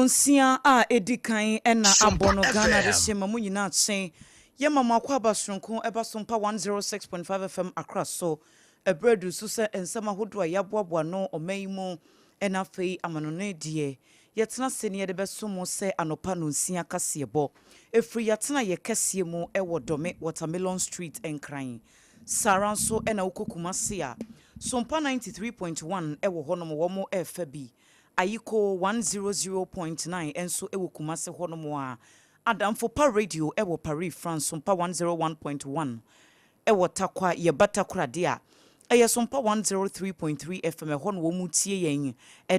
Nonsia a edi kan na abɔ Sompa no Ghana FM. adehye ma mo nyinaa kye. Yɛma mo akwaaba soronko ɛba Sompa 106.5 FM Accra so. Ɛberɛ adu so sɛ nsɛm ahodoɔ a yɛaboaboa ano ɔman yi mu ɛna afei amanɔne deɛ yɛtena ase na yɛde bɛso mo sɛ anɔpa nonsia kaseɛbɔ. Ɛfiri yɛatenaeɛ kɛseɛ mu wɔ Dome, Watermelon Street, Nkran. Saa ara nso na wokɔ Kumasi a, Sompa 93.1 wɔ hɔnom wɔn refa bi. Ayiko 100.9 nso wɔ Kumasi hɔnom a, Adamfo Pa Radio wɔ Paris, France, Sompa 101.1 wɔ Tarkwa, yɛba Takoradi a, ɛyɛ Sompa 103.3 FM, ɛhɔ na wɔretie yɛn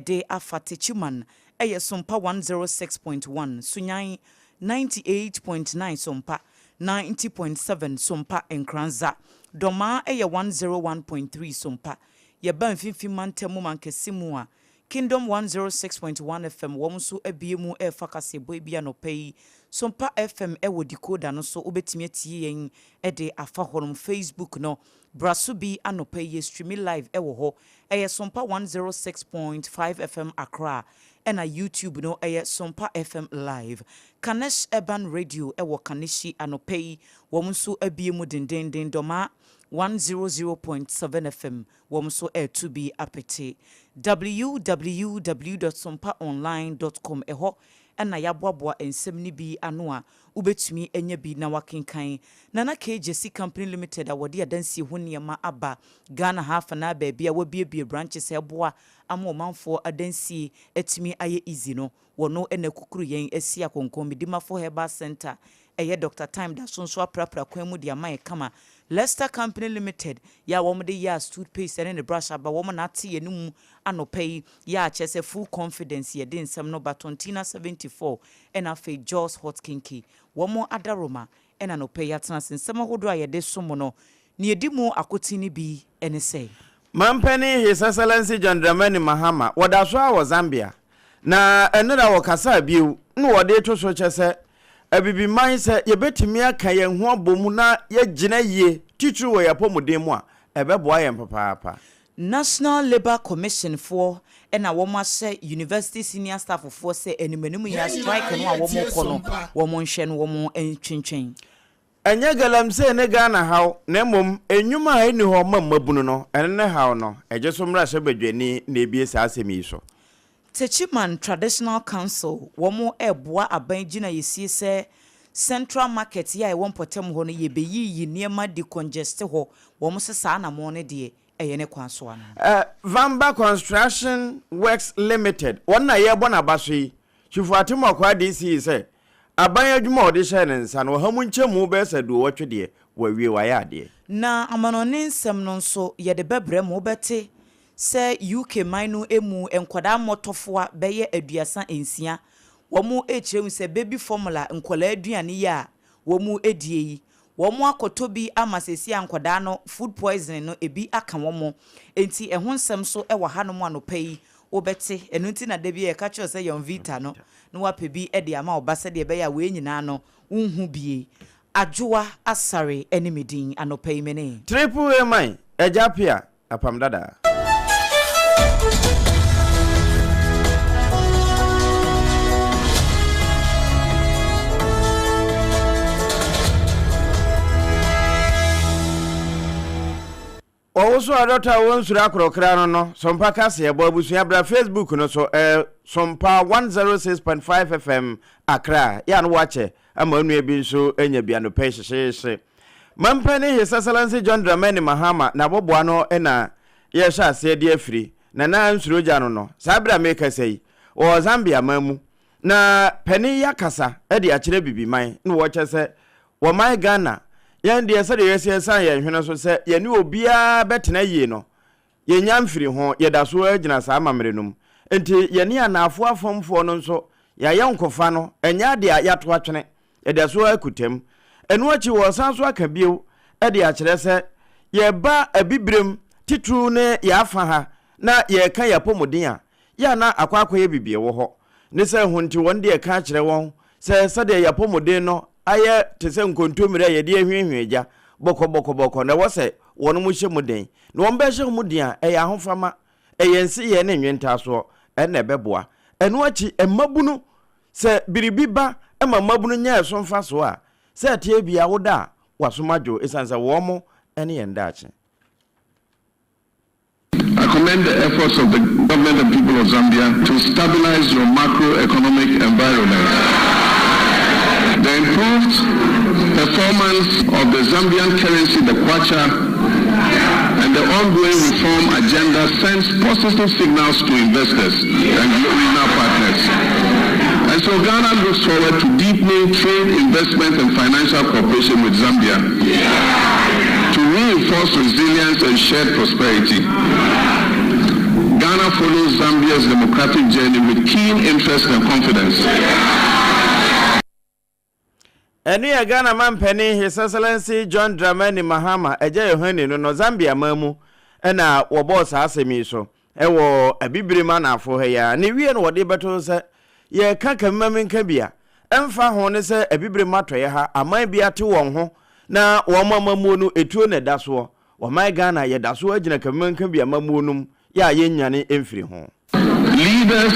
de afa. Techiman yɛ Sompa 106.1, Sunyani 98.9 Sompa 90.7 Sompa Nkoranza, Dɔmaa yɛ 101.3 Sompa. Yɛba Mfimfini Mantam mu mankɛse mu a, Kingdom 106.1 FM wɔn nso abue mu refa kaseɛbɔ bi anɔpa yi. Sompa FM wɔ decoder no so, wobɛtumi atie yɛn de afa hɔnom. Facebook no, bra so bi anɔpa yi, yɛ streami live wɔ hɔ. Ɛyɛ Sompa 106.5 FM Accra, ɛna YouTube no ɛyɛ Sompa FM Live. Kanesh Urban Radio wɔ Kaneshie anɔpa yi, wɔn nso abue mu dendenden. Dɔmaa 100.7 FM wɔn nso ɛreto bi apete. www.sompaonline.com ɛhɔ ɛna yɛaboaboa nsɛm no bi ano a wobɛtumi anya bi na wakenkan. Nana K Jesse Company Limited a wɔde adansie ho nneɛma aba Ghana ha afa na baabi a wɔabiebie branches a ɛboa ama ɔmanfoɔ adansie atumi ayɛ easy no, wɔno ɛna kukuru yɛn asi akɔnkɔn. Medimafo Herbal Center, ɛyɛ Dr Time da so nso aprapra kwan mu de ama yɛ kama. Lester Company Limited yɛ a wɔn de yɛ toothpaste ɛne ne brush aba, wɔn na ate yɛn mu anɔpa yi yɛ a kyerɛ sɛ full confidence yɛde nsɛm no ba. Tontina 74 ɛna afei Jaws Hot Kinky wɔn adaroma ɛna anɔpa yi atena ase. Nsɛm ahodoɔ a yɛde som no nea edi mu akoten no bi ɛne sɛ Mampanin His Excellency John Dramani Mahama wɔda so a wɔ Zambia na ɛnora wɔkasa bio na wɔde to so kyɛ sɛ Abibiman sɛ yɛbɛtumi aka yɛn ho abɔ mu na yɛgyina yie titiri wɔ yɛn apɔmuden mu a, ɛbɛboa yɛn papaapa. National Labour Commission foɔ ɛna wɔn ahyɛ university senior staff foɔ sɛ animanim yɛ strike no a wɔn kɔ no, wɔn nhwɛ no wɔn ntwentwɛn. Ɛnyɛ galamsey ne Ghana haw, na mmom nnwuma a ɛnni hɔ ma mmabunu no, ɛno ne haw no. Ɛgye so mmarahyɛbadwani na ebie saa asɛm yi so. Techiman Traditional Council wɔn ɛreboa aban gyina yɛsie sɛ Central Market yi a ɛwɔ mpɔtam hɔ no yɛbɛyiyi nneɛma decongest hɔ. Wɔn sɛ saa anammɔn no deɛ ɛyɛ ne kwan so ano. Vamba Construction Works Limited, wɔn na yɛrebɔ n'aba so yi. Chief Atemɔkwa DC sɛ aban adwuma a ɔde hyɛɛ ne nsa no, ɔha mu nkyɛmu bɛyɛ sɛ 80 deɛ, wɔawie, wɔayɛ adeɛ. Na amanɔne nsɛm no nso yɛde bɛbrɛ mu. Wobɛte sɛ UK man no mu nkwadaa mmɔtɔfoa bɛyɛ 36 wɔn rekyerɛ mu sɛ baby formula nkwadaa aduane yi a wɔn redie yi, wɔn akɔtɔ bi ama seesei a nkwadaa no food poisoning no ebi aka wɔn. Nti ɛho nsɛm so wɔ hanom anɔpa yi wobɛte. Ɛno nti na da bi a yɛka kyerɛ sɛ yɔn Vita no na wapɛ bi de ama ɔba sɛdeɛ ɛbɛyɛ a wei nyinaa no wonhu bie. Adwoa Asare ne me din anɔpa yi me ne Triple A man, Agya Pia, Apam Dada. Wɔwoso adɔtɔ a wɔnsuro akorɔkora no, Sompa kaseɛbɔ abusua, bra Facebook no so, Sompa 106.5 FM Accra. Yɛ a no wakyɛ ama onua bi nso anya bi anɔpa yi hyehyeehye. Mampanin His Excellency John Dramani Mahama n'aboboa no na yɛrehyɛ aseɛ de afiri Nana Ansuro gya no. Saa berɛ a merekasa yi, wɔwɔ Zambia man mu na panin yi akasa de akyerɛ Bibiman na wɔkyɛ sɛ wɔman Ghana, yɛn deɛ sɛdeɛ yɛsi ɛsan yɛn hwene so sɛ yɛne obiara bɛtena yie no, yɛnya mfiri ho, yɛda so ara gyina saa amammerɛ no mu. Nti yɛne anaafoɔ afamfoɔ no nso yɛayɛ nkofa no, ɛnyɛ adeɛ a yɛato atwene, yɛda so ara kuta mu. Ɛno akyi wɔresan so aka bio de akyerɛ sɛ yɛba Abibirem titiriw ne yɛn afa ha na yɛreka yɛn apɔmuden a, yɛ a na akɔ akɔyɛ biribi wɔ hɔ. Ne sɛ ho nti wɔn deɛ ka akyerɛ wɔn sɛ sɛdeɛ yɛn apɔmuden no ayɛ te sɛ nkontommire a yɛde ahwiahwia gya bɔkɔbɔkɔbɔkɔ na ɛwɔ sɛ wɔnom hyɛ mu den. Na wɔn bɛhyɛ mu den a, ɛyɛ ahofama, ɛyɛ nseyɛɛ ne nwentaasoɔ na ɛbɛboa. Ɛno akyi, mmabunu. Sɛ biribi ba ma mmabunu nya ɛso mfasoɔ a, sɛ ɛteɛ biara woda a, w'asom adwo ɛsiane sɛ wɔn ne yɛn daakye. I commend the efforts of the government and people of Zambia to stabilize your macroeconomic environment. The improved performance of the Zambian currency, the kwacha, and the ongoing reform agenda sends positive signals to investors and regional partners. And so Ghana looks forward to deepening trade, investment, and financial cooperation with Zambia to reinforce resilience and shared prosperity. Ghana follows Zambia's democratic journey with keen interest and confidence. Ɛno yɛ Ghana mampanin His Excellency John Dramani Mahama agya Yohane no no Zambia man mu na wɔbɔɔ saa asɛm yi so wɔ Abibirem Anaafoɔ ha yi ara. Ne wie no wɔde bɛto so sɛ yɛreka kamimamenka bi a ɛmfa ho ne sɛ Abibirem Atɔeɛ ha aman bi ate wɔn ho na wɔn amammuo no etuo na ɛda soɔ. Ɔman Ghana yɛda so ara gyina kamimamenka bi amammuo no mu yɛ a yɛnnwane mfiri ho. Leaders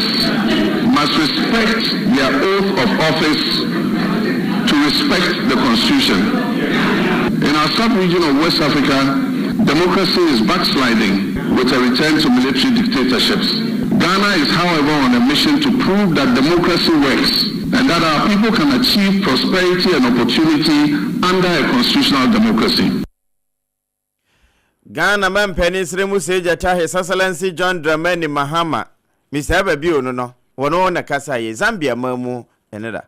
must respect their oath of office to respect the constitution. In our sub-region of West Africa, democracy is backsliding with a return to military dictatorships. Ghana is, however, on a mission to prove that democracy works and that our people can achieve prosperity and opportunity under a constitutional democracy. Ghana Mampanin Sremu Sejata His Excellency John Dramani Mahama, Mister Aba bio no no, wɔno na kasa yi Zambia man mu nnera.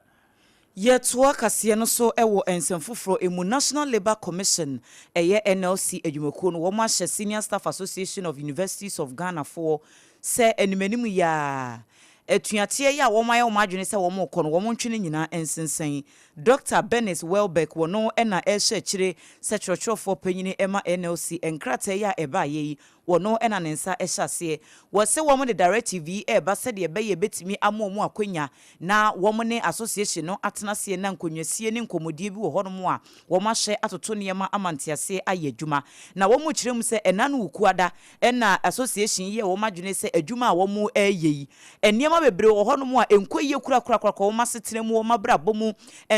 Yɛtoa kaseɛ no so wɔ nsɛm foforɔ mu, National Labour Commission, ɛyɛ NLC adwumakuo no, wɔn ahyɛ Senior Staff Association of Universities of Ghana foɔ sɛ animanim yi ara, atuateɛ yi a wɔn ayɛ wɔn adwene sɛ wɔn rekɔ no, wɔn ntwe ne nyinaa nsensɛn. Dɔkta Bernice Welbeck, wɔno na ɛrehyɛ akyire sɛ twerɛtwerɛfoɔ panyini ma NLC nkrataa yi a ɛbaeɛ yi, wɔno na ne nsa hyɛ aseɛ. Wɔse wɔn de directive yi reba sɛdeɛ ɛbɛyɛ ɛbɛtumi ama wɔn akwanya na wɔn ne association no atena aseɛ na nkonnwasie ne nkɔmmɔdie bi wɔ hɔnom a wɔahyɛ atoto nneɛma ama nteaseɛ ayɛ adwuma. Na wɔkyerɛ mu sɛ ɛna no Wukuada na association yi yɛɛ wɔn adwene sɛ adwuma a wɔreyɛ yi, nneɛma bebree wɔ hɔnom a ɛnkɔ yie korakorakora wɔn asetena mu, wɔn abrabɔ mu,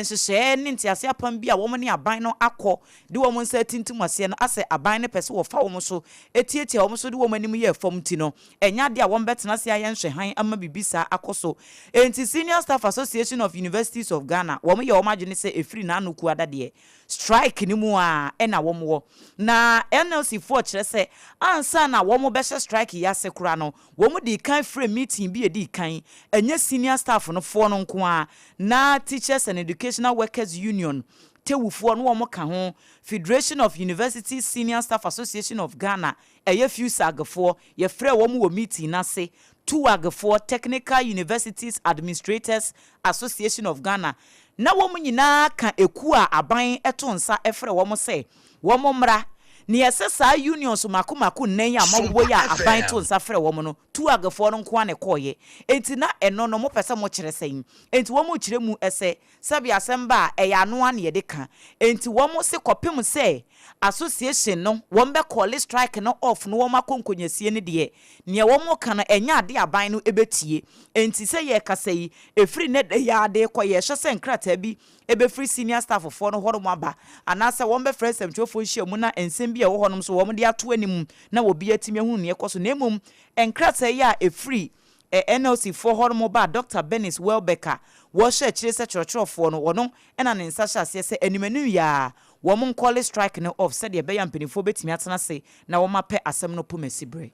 nhyehyɛɛ ne ntease apam bi a wɔn ne aban no akɔ de wɔn nsa atintim aseɛ no, asɛ aban no pɛ sɛ wɔfa wɔn so tiatia wɔn so de wɔn anim yɛ fam nti no, ɛnyɛ adeɛ a wɔbɛtena ase ayɛ nhwɛhan ama biribi saa akɔ so. Enti Senior Staff Association of Universities of Ghana, wɔyɛ wɔn adwene sɛ ɛfiri n'ano kuada deɛ, strike no mu ara na wɔn wɔ. Na NLC foɔ kyerɛ sɛ ansa na wɔn bɛhyɛ strike yi ase koraa no, wɔn dii kan frɛɛ meeting bi a ɛdii kan, ɛnyɛ senior staff no foɔ no nko ara, na Teachers and Educational Workers Union, TEWU foɔ no wɔn ka ho, Federation of Universities Senior Staff Association of Ghana, ɛyɛ FUSAG foɔ, yɛfrɛɛ wɔn wɔ meeting no ase, TUAG foɔ, Technical Universities Administrators Association of Ghana, na wɔn nyinaa ka ekuo a aban to nsa frɛ wɔn sɛ wɔn mmra. Nea ɛsɛ saa unions mako mako nnan yi a moabobɔ yi a aban to nsa frɛ wɔn no, TUAG foɔ no nko ara na ɛkɔeɛ. Enti na ɛno no mopɛ sɛ mokyerɛ sɛn? Enti wɔrekyerɛ mu sɛ Sɛbi asɛm ba a, ɛyɛ ano ara na yɛde ka. Enti wɔn se kɔpem sɛ association no wɔn bɛ kɔɔle strike no off na wɔn akɔ nkonyasie no deɛ, neɛ wɔn reka no ɛnyɛ adeɛ a aban no bɛtie. Enti sɛ yɛrekasa yi, ɛfiri nnɛ da yi ara de rekɔ yɛrehwɛ sɛ nkrataa bi bɛfiri senior staff foɔ no hɔnom aba, anaasɛ wɔn bɛfrɛ nsɛmtwerɛfoɔ nhyiamu na nsɛm bi a ɛwɔ hɔnom nso wɔn de ato anim na obiara atumi ahunu neɛ ɛkɔ so. Na mmom nkrataa yi a ɛfiri NLC foɔ hɔ nom baa Dɔkta Bernice Welbeck a wɔhyɛ akyire sɛ kyerɛkyerɛfoɔ no, ɔno na ne nsa hyɛ aseɛ sɛ anim anim yi ara wɔn nkɔle strike no off sɛdeɛ ɛbɛyɛ a mpaninfoɔ bɛtumi atena ase na wɔn apɛ asɛm no pomasi berɛ.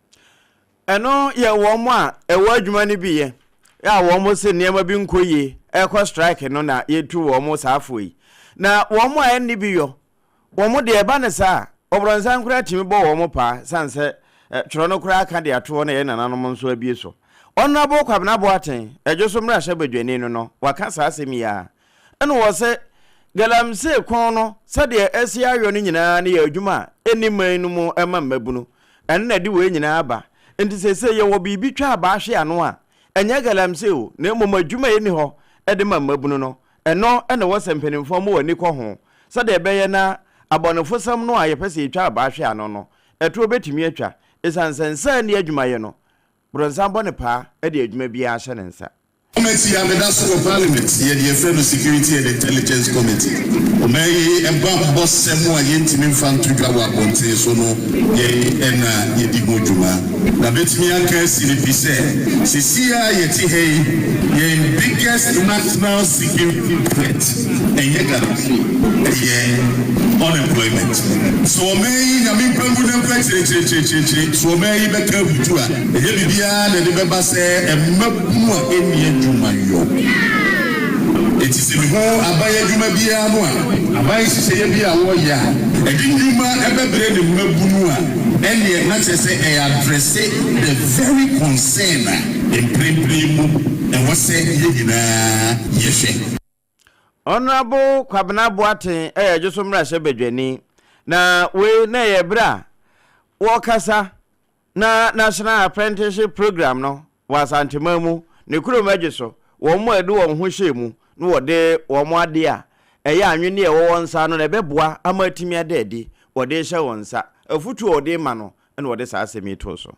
Ɛno yɛ wɔn a ɛwɔ adwuma no bi yɛ a wɔn se nneɛma bi nkɔ yie ɛrekɔ strike no na yɛtu wɔn saa foɔ yi. Na wɔn a ɛnni bi yɔ Wɔn deɛ, ɛba no saa a, ɔbrɔnsan koraa tumi bɔ wɔn paa sane sɛ twerɛ no koraa ka de ato hɔ na yɛn nananom nso abue so. Honourable Kwabena Boateng, Ɛdwoso mmarahyɛbadwani no no, waka saa asɛm yi ara. Ɛna ɔse, Galamsey ko no sɛdeɛ asi ayɔ no nyinaa no yɛ adwuma a ɛnni man no mu ma mmabunu. Ɛno na ɛde wei nyinaa ba. Nti seesei yɛwɔ biribi twa abaa hwe ano a, ɛnyɛ galamsey o, na mmom adwuma a ɛnni hɔ de ma mmabunu no. Ɛno na ɛwɔ sɛ mpanimfoɔ ma wɔn ani kɔ ho sɛdeɛ ɛbɛyɛ na abɔnefosɛm no a yɛpɛ sɛ yɛtwa abaa hwe ano no, ɛtoɔ bɛtumi atwa. Ɛsiane sɛ nsa nni adwumayɛ no, borɔnsam bɔ ne paa de adwuma biara hyɛ ne nsa. Committee a meda so wɔ Parliament yɛ deɛ yɛfrɛ no Security and Intelligence Committee. Ɔman yi bammɔsɛm a yɛntumi mfa nto dwa wɔ abɔnten so no, yɛn na yɛdi ho dwuma. Na mɛtumi aka asi no pi sɛ, seesei a yɛte ha yi, yɛn biggest national security threat ɛnyɛ galamsey, ɛyɛ unemployment. Sɛ ɔman yi, Nyame mpa ngu na nkɔ akyirikyirikyirikyiri, sɛ ɔman yi bɛka abutu a, ɛnyɛ biribiara na ɛde bɛba sɛ mmabunu a ɛnni adwuma yɔ. Enti sɛ mehu aban adwuma biara no a, aban nhyehyɛeɛ bi a wɔreyɛ a ɛde nnwuma bɛbrɛ ne mmabunu a, ɛnneɛ na kyerɛ sɛ ɛyɛ addresse the very concern a mprempren mu ɛwɔ sɛ yɛn nyinaa yɛhwɛ. Honourable Kwabena Boateng yɛ Dwoso mmarahyɛbadwani, na wei na ɛyɛ berɛ a wɔrekasa na National Apprenticeship Programme no wɔ Asanteman mu ne kurom adwe so, wɔn a ɛde wɔn ho hyɛɛ mu na wɔde wɔn adeɛ a ɛyɛ anwenneɛ a ɛwɔ wɔn nsa ano na ɛbɛboa ama atumi ada adi, wɔde rehyɛ wɔn nsa. Afotuo a wɔde rema no na wɔde saa asɛm yi too so.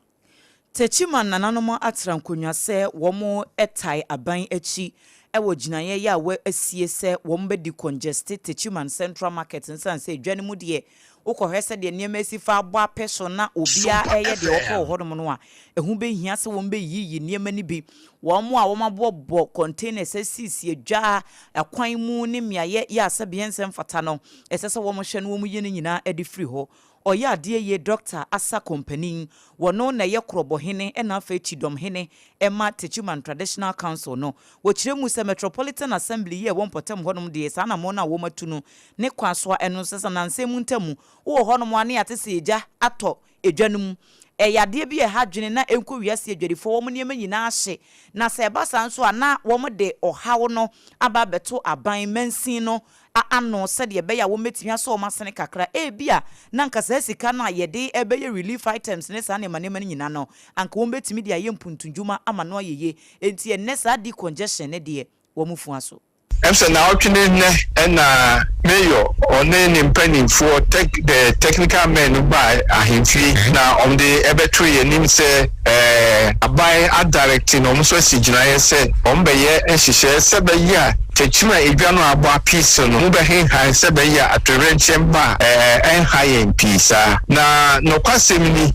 Techiman nananom atra nkonnwa sɛ wɔtae aban akyi wɔ gyinaeɛ yi a wɔasie sɛ wɔbɛdecongeste Techiman Central Market no sane sɛ dwa no mu deɛ wokɔhwɛ sɛdeɛ nneɛma asi fa abɔ apɛ so na obiara Sompa reyɛ deɛ ɔpɛ wɔ FM. hɔnom no a, ɛho bɛhia sɛ wɔbɛyiyi nneɛma no bi. Wɔn a wɔaboaboa containers asiesie dwa akwan mu ne mmeaeɛ yɛ a sɛbeɛ nsɛ mfata no, ɛsɛ sɛ wɔhwɛ na wɔyi ne nyinaa de firi hɔ. Ɔyɛ adeɛ yie Dɔkta Asa Kompani, wɔno na ɛyɛ Korɔbɔhene ɛna afei Kyidɔmhene ɛma Techiman Traditional Council no. Wɔkyerɛ mu sɛ Metropolitan Assembly yi a ɛwɔ mpɔtam hɔnom deɛ saa anamɔn no a wɔatu no ne kwan so a ɛno nso sɛ nansa yi mu ntamu wowɔ hɔnom a na yɛate sɛ egya atɔ edwa no mu. Ɛyɛ adeɛ bi a ɛha adwene na ɛnkɔ wiase adwadifoɔ wɔn nneɛma nyinaa hye na sɛ ɛba saa nso a na wɔde ɔhaw no aba abɛto aban mansin no ano sɛdeɛ ɛbɛyɛ a wɔbɛtumi asɔ wɔn asene kakra. Ebia na anka saa sika no a yɛde rebɛyɛ relief items ne saa nneɛma nneɛma no nyinaa no, anka wɔbɛtumi de ayɛ mpuntudwuma ama no ayɛ yie. Enti ɛnnɛ saa decongestion no deɛ, wɔfua so. Ɛm sɛ naawɔtwe ne nnɛ na Mayor ɔne ne mpaninfoɔ tech the technical men no baa ahemfie na wɔn de ɛbɛto yɛn anim sɛ ɛɛ aban adirecte na wɔn nso asi gyinaeɛ sɛ wɔn bɛyɛ nhyehyɛɛ sɛ bɛyɛ a Tekyima edwa no a abɔ apiece no mu bɛhenhan sɛ ɛbɛyɛ a atoyerɛnkyɛm ba a, ɛrenha yɛn pii saa. Na nokwasɛm ni,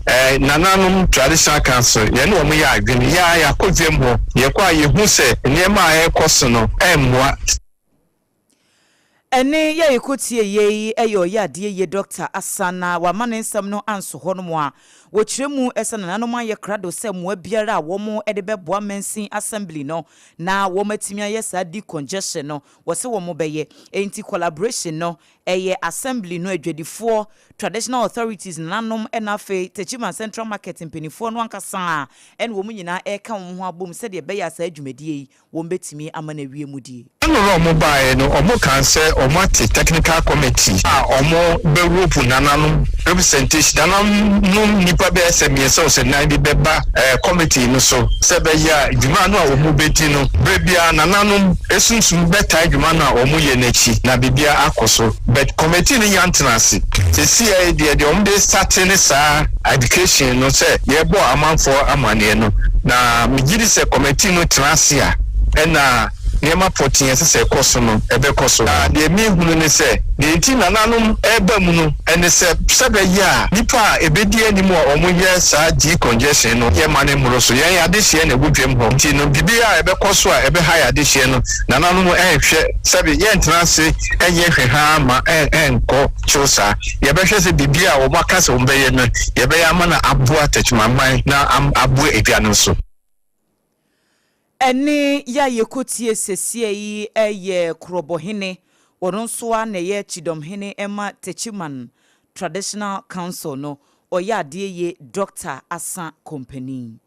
nananom Traditional Council, yɛne wɔn yɛ adwene. Yɛn ara yɛakɔ dwam hɔ, yɛkɔ a yɛhu sɛ nneɛma a ɛrekɔ so no mmoa. Ɛnne yi a yɛkɔtiee yei yɛ ɔyɛ adeɛ yie Dɔkta Asa na wamma ne nsɛm no anso hɔnom a wɔkyerɛ mu sɛ nananom ayɛ krado sɛ mmoa biara a wɔde bɛboa mansin assembly no na wɔatumi ayɛ saa decongestion no wɔse wɔbɛyɛ. Enti collaboration no ɛyɛ assembly no adwadifoɔ, traditional authorities, nananom ɛna afei Techiman Central Market mpaninfoɔ no ankasa ɛna wɔn nyinaa ɛreka wɔn ho abom sɛdeɛ ɛbɛyɛ a saa dwumadie yi wɔbɛtumi ama no awie mu die. Ɛno na ɔmo baeɛ no ɔmo kaa sɛ ɔmo ate technical committee a ɔmo bɛ rope nananom representation nananom nnipa bɛyɛ sɛ mmiɛnsa ɔsɛ nan bi bɛba committee no so sɛ ɛbɛyɛ a dwuma no a ɔmo bɛdi no berɛ biara nananom sunsum bɛtae dwuma no a ɔmo yɛ no akyi na biribiara akɔ so but committee no nya ntena ase sesiei deɛ deɛ ɔmo de starte ne saa education no sɛ yɛbɔ amanfoɔ amaneɛ no na megye di sɛ committee no tena ase a ɛna nneɛma pɔtee a ɛsɛ sɛ ɛkɔ so no ɛbɛkɔ so. Na deɛ mehunu ne sɛ, deɛ nti nananom reba mu no ne sɛ, sɛ ɛbɛyɛ a nnipa a ɛbɛdi anim a wɔyɛ saa decongestion no yɛmma no mmoro so. Yɛn adehyeɛ na ɛgu dwam hɔ nti no, biribiara a ɛbɛkɔ so a ɛbɛha yɛn adehyeɛ no, nananom nhwɛ. Sɛbe yɛntena ase nyɛ hwɛhaa ma ɛnkɔ kyew saa. Yɛbɛhwɛ sɛ biribiara a wɔaka sɛ wɔbɛyɛ no, yɛbɛyɛ ama no aboa Techimanman na aboa edwa no nso. Ɛnne yi a yɛkɔtie sesie yi yɛ Korɔbɔhene, ɔno nso ara na ɛyɛ Kyidɔmhene ma Techiman Traditional Council no, ɔyɛ adeɛ yie Dɔkta Asa Kompani.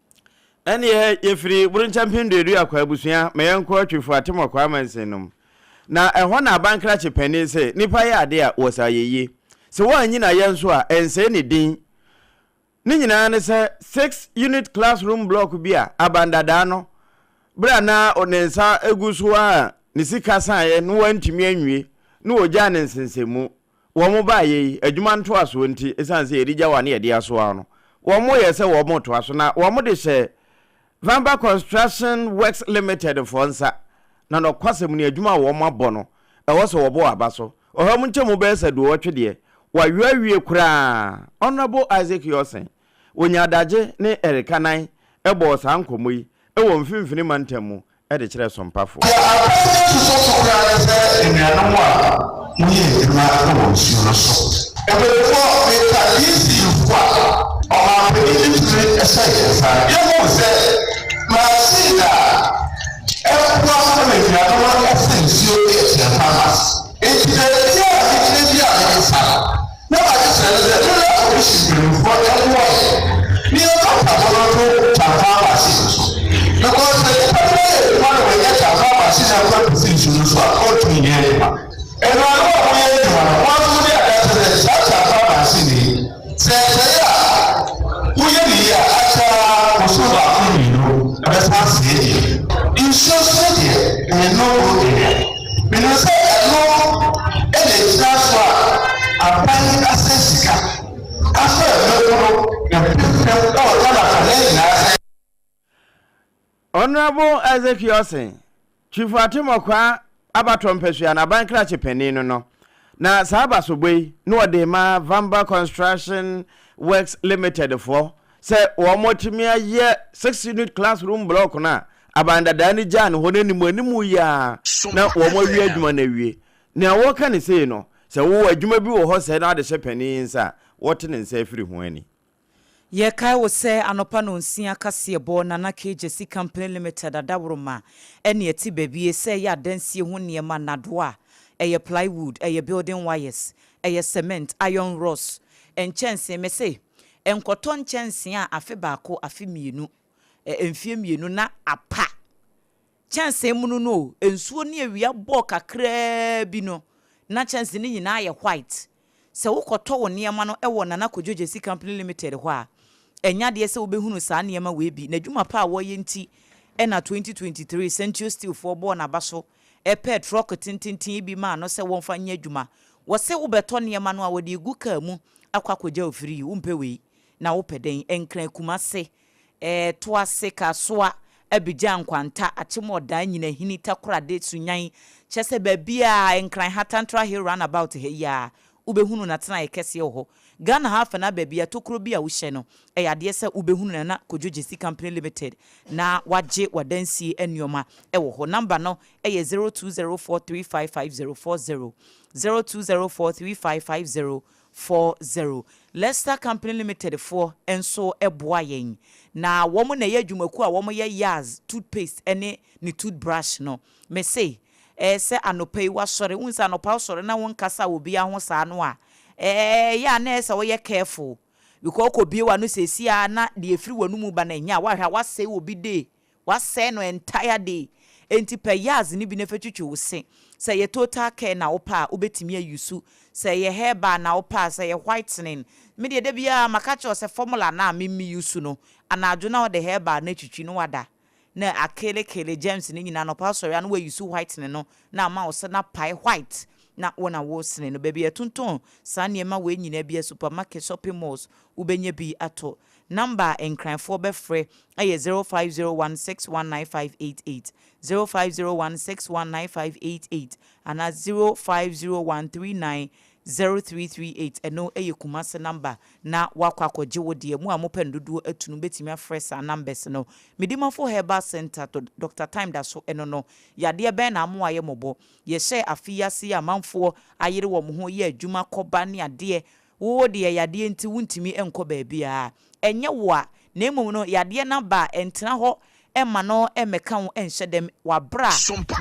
Ɛnneɛ yɛfiri Buronkyɛ Mpem Duadua Kwaa abusua ma yɛnkɔ Atwifo Atemɔ Kwaa Mansin no mu. Na ɛhɔ na aban krakye panin se nipa yɛ adeɛ a wɔsa ayɛyie. Sɛ woanyi no ayɛ nso a ɛnsɛe ne din. Ne nyinaa ne sɛ six unit classroom block bi a aban dadaa no berɛ a na ne nsa gu so a ne sika saeɛ na wantumi anwie na wɔgyaa no nsensɛnmu. Wɔn baeɛ yi, adwuma ntoasoɔ nti, ɛsiane sɛ yɛde gya wa ne yɛde asoa no, wɔyɛ sɛ wɔretoa so na wɔde hyɛ. Vamba Construction Works Limited foɔ nsa, na nɔkwasɛm ni, adwuma a wɔn abɔ no, ɛwɔ sɛ wɔbɔ aba so. Ɔha mu nkyɛmu bɛyɛ sɛ 80 deɛ, wɔawie awie koraa. Honourable Isaac Yorson, wɔnya adagye ne Eric Anan bɔɔ saa nkɔmmɔ yi wɔ Mfimfini Mantam mu de kyerɛɛ Sompafoɔ. Deɛ aban no susu so koraa ne sɛ anuanom a wɔyɛ adwuma wɔ nsuo no so. Mpanimfoɔ, meka DC foɔ a ɔmanpanin no tumi hyɛ yɛn nsa no, yɛhuu sɛ machine a ɛboa ma anuanom no sa nsuo yɛ kyerɛmfamas. Enti baabi a megyina bi a mede sa no, na m'adesrɛ ne sɛ Rural Commission mpanimfoɔ mmoa yɛn na yɛmfa mpaboa no nto kyamfaa machine no so because sɛ nipa no bɛyɛ adwuma na wannya kyamfaa machine amfa ampisi nsu no so a ɔntumi nyɛ adwuma. Anuanom a moyɛ adwuma no, mo ara nso modi adanse sɛ saa kyamfaa machine yi, sɛ ɛsɛe a, woyɛ no yie a, akyɛ ara bosome baako mmienu ɛbɛsan asɛe bio. Nsuo nso deɛ, ɛyɛ no go area. Menim sɛ ɛno na ɛgyina so a aban asɛe sika afa mmabunu mpempem wɔ Ghana afanan nyinaa sɛ. Honourable Isaac Yorson, Chief Atemɔkwaa abatoɔ mpasua no aban krakye panin no no, na saa abasobɔ yi na wɔde rema Vamba Construction Works Limited foɔ sɛ wɔatumi ayɛ 6 unit classroom block no a aban dadaa no gyaa no hɔ no anim anim yi ara na wɔawie adwuma no awie. Nea wɔreka ne sei no, sɛ wowɔ adwuma bi wɔ hɔ sɛɛ na wode hyɛ panin yi nsa a, wɔte ne nsa afiri ho ani. Yɛkae wo sɛ anɔpa 6:00 kaseɛbɔ Nana K Gyasi Company Limited adaworoma ɛne ɛte baabie sɛ ɛyɛ adansie ho nneɛma nnadoa, ɛyɛ plywood, ɛyɛ building wires, ɛyɛ cement, iron rods, nkyɛnsee. Mese nkɔtɔ nkyɛnsee a afe 1, afe 2, mfie 2 na apa. Kyɛnsee mu no o, nsuo ne awia bɔɔ kakraa bi no, na kyɛnsee no nyinaa yɛ white. Sɛ wokɔtɔ wo nneɛma no wɔ Nana Kojo Gyasi Company Limited hɔ a, ɛnyɛ adeɛ sɛ wobɛhunu saa nneɛma wei bi. N'adwuma pa a wɔyɛ nti ɛna 2023 Centio Steel foɔ bɔɔ n'aba so ɛpɛɛ truck tententen bi maa no sɛ wɔmfa nyɛ adwuma. Wɔse wobɛtɔ nneɛma no a, wɔde regu kaa mu akɔ akɔgya ofiri yi. Wompɛ wei na wopɛ dɛn? Nkran, Kumase, Toase, Kasoa, Abidjan, Nkwanta, Akyem Ɔdan, Nyinahini, Takorade, Sunyan, kyerɛ sɛ baabiara, Nkran ha, Tantra Hill roundabout ha yi ara, wobɛhunu n'atenaeɛ kɛseɛ wɔ hɔ. Ghana ha afa no ara baabi a tokuro bi a wohyɛ no, ɛyɛ adeɛ sɛ wobɛhunu Nana Kojo Gyasi Company Limited na wagye w'adansie nnoɔma wɔ hɔ. Number no yɛ 0204355040, 0204355040. Lester Company Limited foɔ nso boa yɛn, na wɔn na ɛyɛ adwumakuo a wɔyɛ Yaz toothpaste ne ne toothbrush no. Mese, ɛɛ sɛ anɔpa yi wasɔre, wohu sɛ anɔpa wosɔre na wonkasa wɔ obiara ho saa no a, ɛɛ ɛyɛ a na ɛyɛ sɛ woyɛ careful because wokɔbue w'ano seesei ara na deɛ ɛfiri w'anomu ba no ɛnyɛ a, woahwɛ a woasɛe obi day. Wasɛe no entire day. Enti pɛ Yaz no bi na fa twitwi wo se. Sɛ ɛyɛ total care na wopɛ a, wobɛtumi a use. Sɛ ɛyɛ herbal na wopɛ a, sɛ ɛyɛ whitening. Me deɛ da biara maka kyerɛ wo sɛ formula no a me me use no, anadwo na wode herbal no atwitwi na wada. Na akelekele germs no nyinaa, anɔpa wosɔre a na wa use whitening no na ama wo se no apae white na wo na wosene no. Baabi a yɛtontɔn saa nneɛma wei nyinaa biara, supermarket, shopping malls, wobɛnya bi atɔ. Number a Nkranfoɔ bɛfrɛ yɛ 0501619588, 0501619588 anaa 0501390338. Ɛno yɛ Kumasi number na woakɔ akɔgye wo deɛ. Mo a mopɛ no dodoɔ atu no mobɛtumi afrɛ saa numbers no. Medimafo Herbal Centre, Doctor Time da so ɛno no. Yadeɛ bɛn na ama woayɛ mmɔbɔ? Yɛhyɛɛ afe yi ase yi a amanfoɔ ayere wɔn ho yɛ adwuma kɔba ne adeɛ. Wo deɛ yadeɛ nti wontumi nkɔ baabiara. Ɛnyɛ wo a, na mmom no yadeɛ no aba a, ɛntena hɔ mma no mmɛka wo nhyɛ dɛm wɔ aberɛ a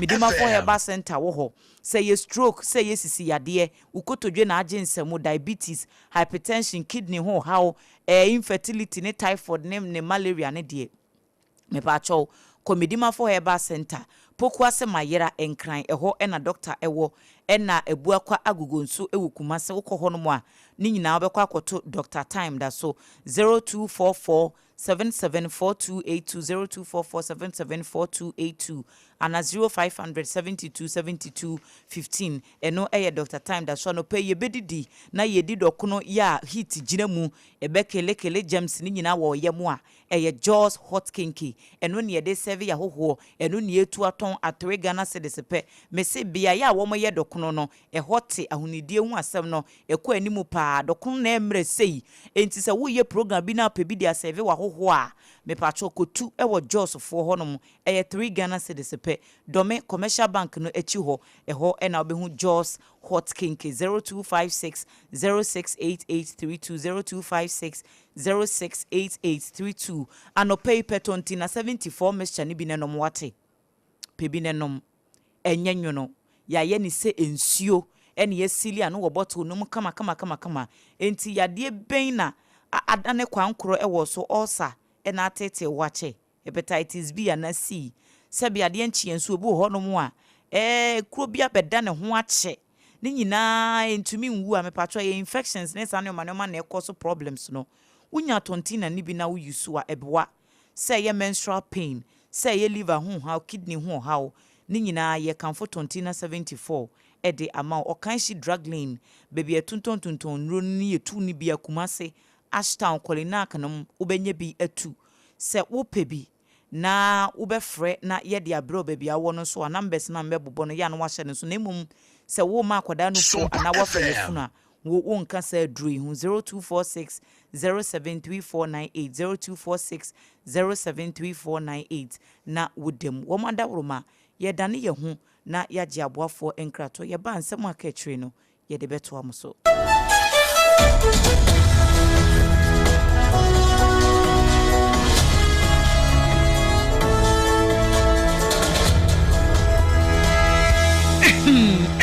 Medimafo Herbal Centre wɔ hɔ. Sɛ ɛyɛ stroke, sɛ ɛyɛ sisi yadeɛ, wo kotodwe na agye nsamu, diabetes, hypertension, kidney ho haw, ɛɛ infertility ne typhoid ne ne malaria no deɛ, Mepaakyɛw, kɔ Medimafo Herbal Centre, Pokuase Mayera, Nkran, ɛhɔ na dɔkta wɔ, ɛna Abuakwa Agogo nso wɔ Kumase, wokɔ hɔnom a, ne nyinaa wobɛkɔ akɔto Dɔkta Time da so, 0244 77 4282, 0244 77 4282 anaa 0500 72 72 15. Ɛno yɛ Doctor Time da so. Anɔpa yi yɛbɛdidi na yɛdi dɔkono yɛ a heat gyina mu, ɛbɛkelekele germs ne nyinaa wɔ ɔyam a ɛyɛ Jaws Hot Kenkey. Ɛno ne yɛde sɛve yɛ ahohoɔ, ɛno ne yɛtu atɔn 3 Ghana cedis pɛ. Mese beaeɛ a wɔyɛ dɔkono no, ɛhɔ te ahonidie ho asɛm no ɛkɔ anim paa. Dɔkono na ɛmmerɛ sei, enti sɛ woyɛ program bi na apɛ bi de asɛve w'ahohoɔ a, mepakyɛw kɔtu wɔ Jaws foɔ hɔnom, ɛyɛ 3 Ghana cedis pɛ. Dɔme Commercial Bank no akyi hɔ, ɛhɔ na wobɛhu Jaws Hot Kenkey. 0256 068832, 0256 068832. Anɔpa yi pɛ Tontina 74 mixture no bi na nom, wate? Pɛ bi na nom. Ɛnyɛ nwono. Yɛayɛ ne sɛ nsuo ɛne yɛasili ano wɔ bottle no mu kama kama kama kama. Enti yadeɛ bɛn na adane kwankorɔ ɛwɔ so, ulcer ɛna atete wakyɛ, hepatitis B anaa C? Sɛbi adeɛ nkyeɛ nso obi wɔ hɔnom a kuro bi abɛda ne ho akyɛ ne nyinaa ntumi nwu a, mepatwɔ ɛyɛ infections ne saa nneɛma nneɛma na ɛkɔ so problems no. Wonya Tontina ne bi na woyi so a, ɛboa sɛ ɛyɛ menstrual pain, sɛ ɛyɛ liver ho haw, kidney ho haw ne nyinaa, yɛkamfo Tontina 74 ɛde ama wo. Ɔkan Drug Lane, baabi a ɛtontɔntontɔn nnuro no ne yɛtu no bi, Akumase, Ashtown, Kolinak nom, wobɛnya bi atu. Sɛ wopɛ bi na wobɛfrɛ na yɛde abrɛ wo baabi a wowɔ no nso a, numbers no a mbɛbobɔ no yɛ a na wahyɛ no nso. Na mmom sɛ woma akwadaa no fo anaa woafa yɛfunu a, wo wonka saa aduro yi ho. 0246 073498, 0246 073498 na wodam wɔn adaworoma. Yɛdane yɛn ho na yɛagye aboafoɔ nkratɔ. Yɛba nsɛm aka akyire no, yɛde bɛtoa mo so.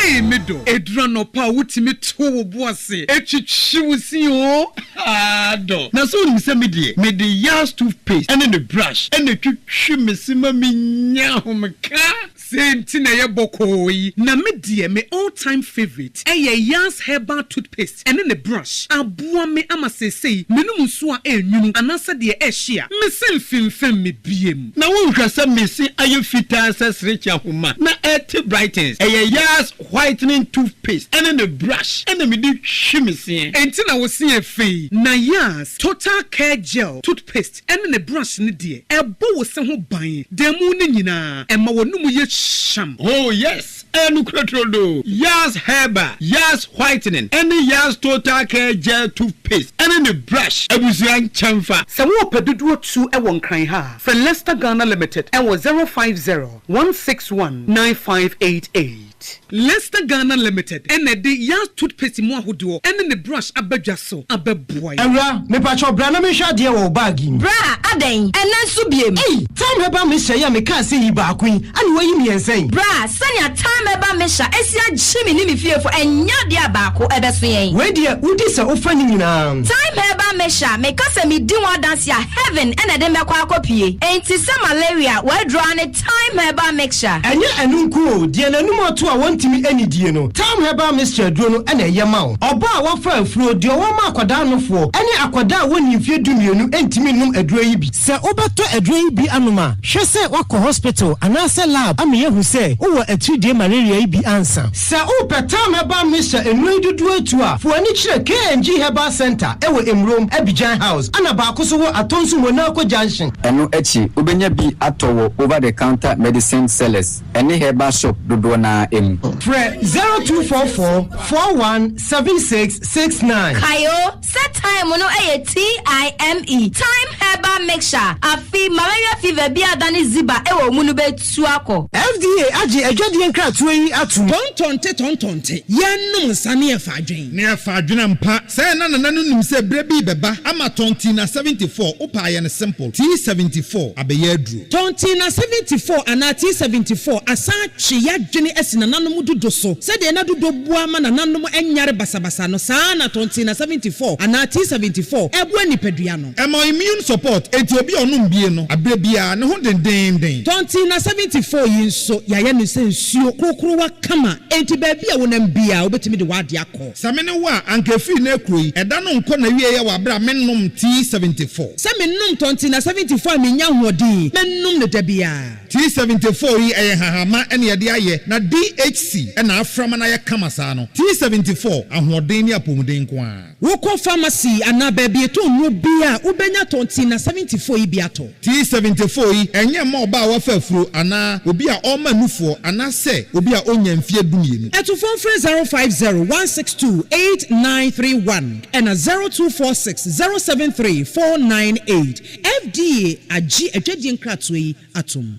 Ee, me dɔ, eduru anɔpa a wotumi to wo bo ase etwitwi wo si o. Dɔ na sɛ wonim sɛ me deɛ, mede Yas toothpaste ɛne ne brush ɛna etwitwi me se ma menya ahomeka. Sei nti na ɛyɛ bɔkɔɔ yi. Na me deɛ, me all time favourite ɛyɛ Yas herbal toothpaste ɛne ne brush. Aboa me ama seesei menom nsuo a ɛnwunu anaasɛ deɛ ɛhye a, me se mfemfem me biem. Na wonhwɛ sɛ me se ayɛ fitaa sɛ serekye ahoma na ɛte brightens. Ɛyɛ Yas whitening toothpaste ɛne ne brush ɛna mede twi me seɛ. Enti na wo se yɛ fɛ yi. Na Yas total care gel toothpaste ɛne ne brush no deɛ, ɛbɔ wo se ho ban da mu no nyinaa, ɛma w'anomu yɛ hyam. Oh yes, ɛyɛ nokorɛ turodoo. Yas Herbal, Yas Whitening, ɛne Yas Total Care Gel Toothpaste ɛne ne brush abusua nkyɛnfa. Sɛ worepɛ dodoɔ tu wɔ Nkran ha a, frɛ Lester Ghana Limited wɔ 050 161 9588. Lester Ghana Limited na ɛde Yas Toothpaste mu ahodoɔ ne ne brush aba dwa so abɛboa yɛn. Awura, mepakyɛw bra na menhwɛ adeɛ wɔ wo bag yi mu. Bra, adɛn? Ɛnnɛ nso biem? Ei! Thyme Herbal Mixture yi a mekaa sɛ yi baako yi, ana woayi mmiɛnsa yi? Bra, sɛnea Thyme Herbal Mixture asi agye me ne me fiefo, ɛnyɛ adeɛ a baako ɛbɛso yɛn. Wei deɛ, wodi sɛ wofa ne nyinaa. Thyme Herbal Mixture, meka sɛ medi ho adanse a, heaven na ɛde me bɛkɔ akɔpue. Enti sɛ malaria, w'aduro ara ne Thyme Herbal Mixture. Ɛnyɛ ɛno nko o, deɛ n'anum ato a wɔntumi nnidie no, Thyme Herbal Mixture aduro no na ɛyɛ ma wo. Ɔbaa a wafa afuro, deɛ ɔwɔ ma akwadaa nofoɔ, ne akwadaa a wɔnnii mfeɛ 12 ntumi nnom aduro yi bi. Sɛ wobɛtɔ aduro yi bi anom a, hwɛ sɛ woakɔ hospital anaasɛ lab ama yɛahu sɛ wowɔ atiridie malaria yi bi ansa. Sɛ wopɛ Thyme Herbal Mixture nnuro yi dodoɔ atu a, fa w'ani kyerɛ K&G Herbal Centre wɔ Emurom, Abidjan House, ɛna baako nso wɔ Atonsu Monaco Junction. Ɛno akyi, wobɛnya bi atɔ wɔ over-the-counter medicine sellers ne herbal shop dodoɔ no ara mu. Frɛ 0244 41 76 69. Kae o, sɛ thyme no yɛ TIME, Thyme Herbal Mixture, afe malaria fever bi a adane ziba wɔ wo mu no bɛtu akɔ. FDA agye adwadie nkratoɔ yi atom. Tɔntɔnte tɔntɔnte, yɛnnom nsa ne yɛfa adwen. Ne yɛfa adwen ampa. Sɛɛ na Nana no nim sɛ berɛ bi rebɛba ama Tɔntina 74, wopɛ a yɛ no simple, T74 abɛyɛ aduro. Tɔntina 74 anaa T74 asan atwe y'adwene asi Nana. nananom dodo so. Sɛdeɛ na dodo boa ma nananom nyare basabasa no, saa ara na Tontina 74 anaa T74 boa nipadua no. Ɛma immune support, enti obi a ɔnom bie no, aberɛ biara ne ho dendeenden. Tontina 74 yi nso, yɛayɛ no sɛ nsuo korokorowa kama, enti baabi a wonam biara wobɛtumi de w'adeɛ akɔ. Sɛ me ne wo a, anka ɛfiri nnɛ rekuro yi, ɛda no nkɔ n'awieɛ wɔ aberɛ a mennom T74. Sɛ menom Tontina 74 a mennya ahoɔden, mɛnom no da biara. T74 yi ɛyɛ nhahamma na yɛde ayɛ na DHC na afra ma no ayɛ kama saa no. T74, ahoɔden ne apɔmuden nko ara. Wokɔ pharmacy anaa baabi yɛtɔn nnuro biara a, wobɛnya Tontina 74 yi bi atɔ. T74 yi ɛnyɛ mma ɔbaa a wafa afuro anaa obi a ɔrema nufoɔ anaasɛ obi a ɔnnya mfeɛ dumienu. Atufoɔ mfrɛ 050 162 8931 ɛna 0246 073 498. FDA agye adwadie nkratoɔ yi atom.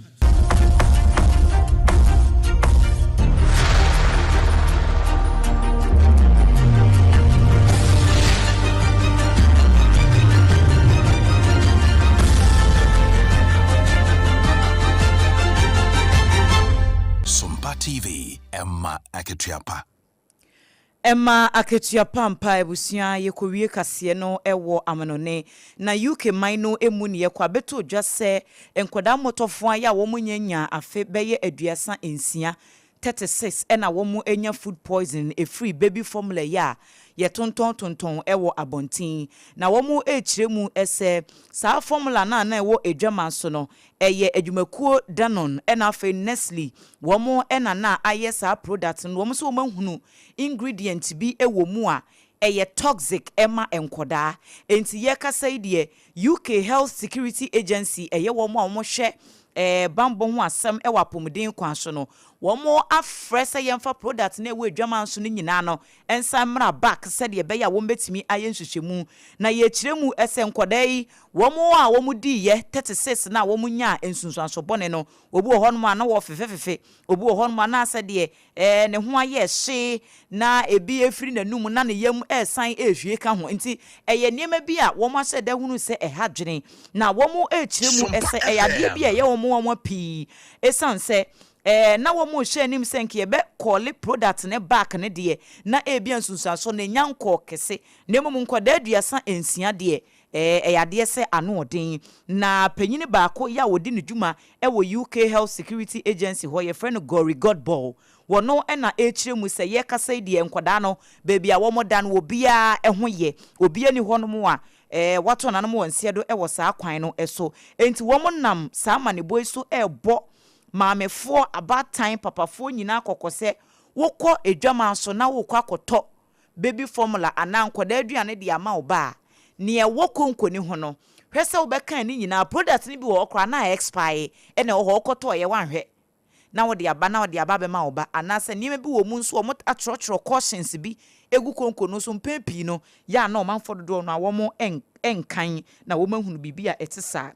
Sompa TV, ɛma akatua pa. Ɛma akatua pa ampa abusua yɛkɔwie kaseɛ no wɔ amanɔne na UK man no mu ne yɛkɔ abɛtɔ dwa sɛ nkwadaa mmɔtɔfoa yɛ a wɔn nya nyaa afe bɛyɛ 36, 36 ɛna wɔn anya food poisoning ɛfiri baby formula yi a yɛtontɔn tontɔn wɔ abɔnten na wɔn rekyerɛ mu sɛ saa formula no a na ɛwɔ adwaman so no ɛyɛ adwumakuo Danone ɛna afei Nestle wɔn na na ayɛ saa product no wɔn nso wɔn ahunu ingredient bi wɔ mu a ɛyɛ toxic ma nkɔdaa enti yɛkasa yi deɛ UK Health Security Agency ɛyɛ wɔn a wɔhwɛ banbɔ ho asɛm wɔ apɔmuden kwan so no wɔn afrɛ sɛ yɛmfa product no a ɛwɔ adwaman so no nyinaa no nsan mmra back sɛdeɛ ɛbɛyɛ a wɔbɛtumi ayɛ nhwehwɛmu na yɛkyerɛ mu sɛ nkɔdaa yi wɔn a wɔdiiɛ 36 no a wɔnyaa nsunsuanso bɔne no obi wɔ hɔnom a na wɔfefefefe obi wɔ hɔnom a na sɛdeɛ ne ho ayɛ hye na ebi efiri n'anum na ne yam ɛresan ɛrehwie ka ho nti ɛyɛ nneɛma bi a wɔn ahyɛ da hunu sɛ ɛha dwene na wɔn ɛrekyerɛ mu sɛ ɛyɛ adeɛ bi a ɛyɛ wɔn nwanwa pii ɛsiane sɛ na wɔn rehyɛ anim sɛ nka yɛbɛ call product ne back ne deɛ na ebia nsunsuanso na enya nkɔɔ kɛse na mmom nkwadaa 36 deɛ ɛyɛ adeɛ sɛ ano ɔden na panyin baako yɛ a wɔdi ne dwuma ɛwɔ UK Health Security Agency hɔ yɛfrɛ no Gary Godball wɔno ɛna ɛrekyerɛ mu sɛ yɛkasa yi deɛ nkwadaa no baabi a wɔn da no obiara ɛho yɛ obiara ni hɔnom a wato nanom wɔn nseɛ do ɛwɔ saa kwan no ɛso nti wɔn nam saa amanebɔ yi so ɛrebɔ maamefoɔ abaatan papafoɔ nyinaa kɔkɔ sɛ wokɔ adwaman so na wokɔ akɔtɔ baby formula anaa nkwadaa aduane de ama wo ba a nea ɛwɔ konko ne ho no hwɛ sɛ wobɛka ne nyinaa product no bi wɔ hɔ koraa na expire ɛna ɛwɔ hɔ wokɔtɔɔ yɛ wanhwɛ na wɔde aba na wɔde aba bɛma wo ba anaasɛ nneɛma bi wɔ mu nso wɔn atwerɛtwerɛ cautions bi egu konko no so mpɛn pii no yɛ a na ɔmanfoɔ dodoɔ no a wɔn nkan na wɔn ahunu biribi a ɛte saa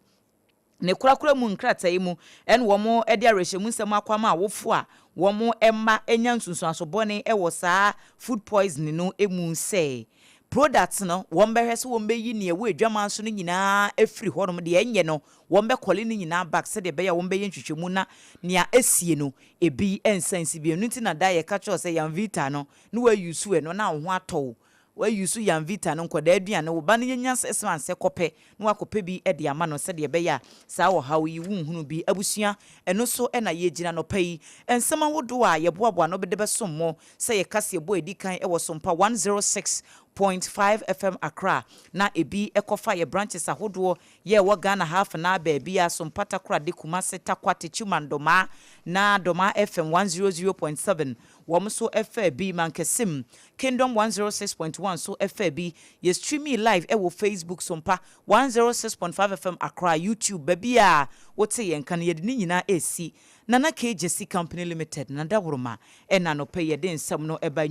ne korakora mu nkrataa yi mu ɛna wɔn de awerɛhyɛmu nsɛm akɔ ama awofo a wɔn mma anya nsunsuanso bɔne wɔ saa food poisoning no mu sɛ product no wɔn bɛhwɛ sɛ wɔn bɛyi nea ɛwɔ adwaman so no nyinaa afiri hɔnom deɛ ɛnyɛ no wɔn bɛcall ne nyinaa back sɛdeɛ ɛbɛyɛ a wɔn bɛyɛ nhwehwɛmu na nea esie no ebi nsa nsi bi ɛno nti na da yɛka kyerɛ sɛ Yamvita no na wɔayi so ɛno na wo ho atɔ wo wayi so Yamvita no nkwadaa aduane wo ba no yɛnya 6 months kɔpɛ na wakɔpɛ bi de ama no sɛdeɛ ɛbɛyɛ a saa ɔhaw yi wonhunu bi. Abusua, ɛno so ɛna yɛgyina nɔpa yi nsɛm ahodoɔ a yɛboaboa no bɛde bɛsom mo sɛ yɛka se yɛbɔ edi kan ɛwɔ Sompa 106.5 FM Accra na ebi ɛkɔfa yɛ branches ahodoɔ yɛ ɛwɔ Ghana half na baabi a Sompa Takoradi, Kumase, Takwa, Techiman, Dɔmaa na Dɔmaa FM 100.7 wɔn nso ɛfɛ bi, Mankesim Kingdom 106.1 so ɛfɛ bi. Yɛ streaming live ɛwɔ Facebook, Sompa 106.5 FM Accra, YouTube, baabi a wote yɛn ka no yɛde ne nyinaa esi Nana KJC Company Limited na daworoma ɛna nɔpɛ yɛde nsɛm no ɛba.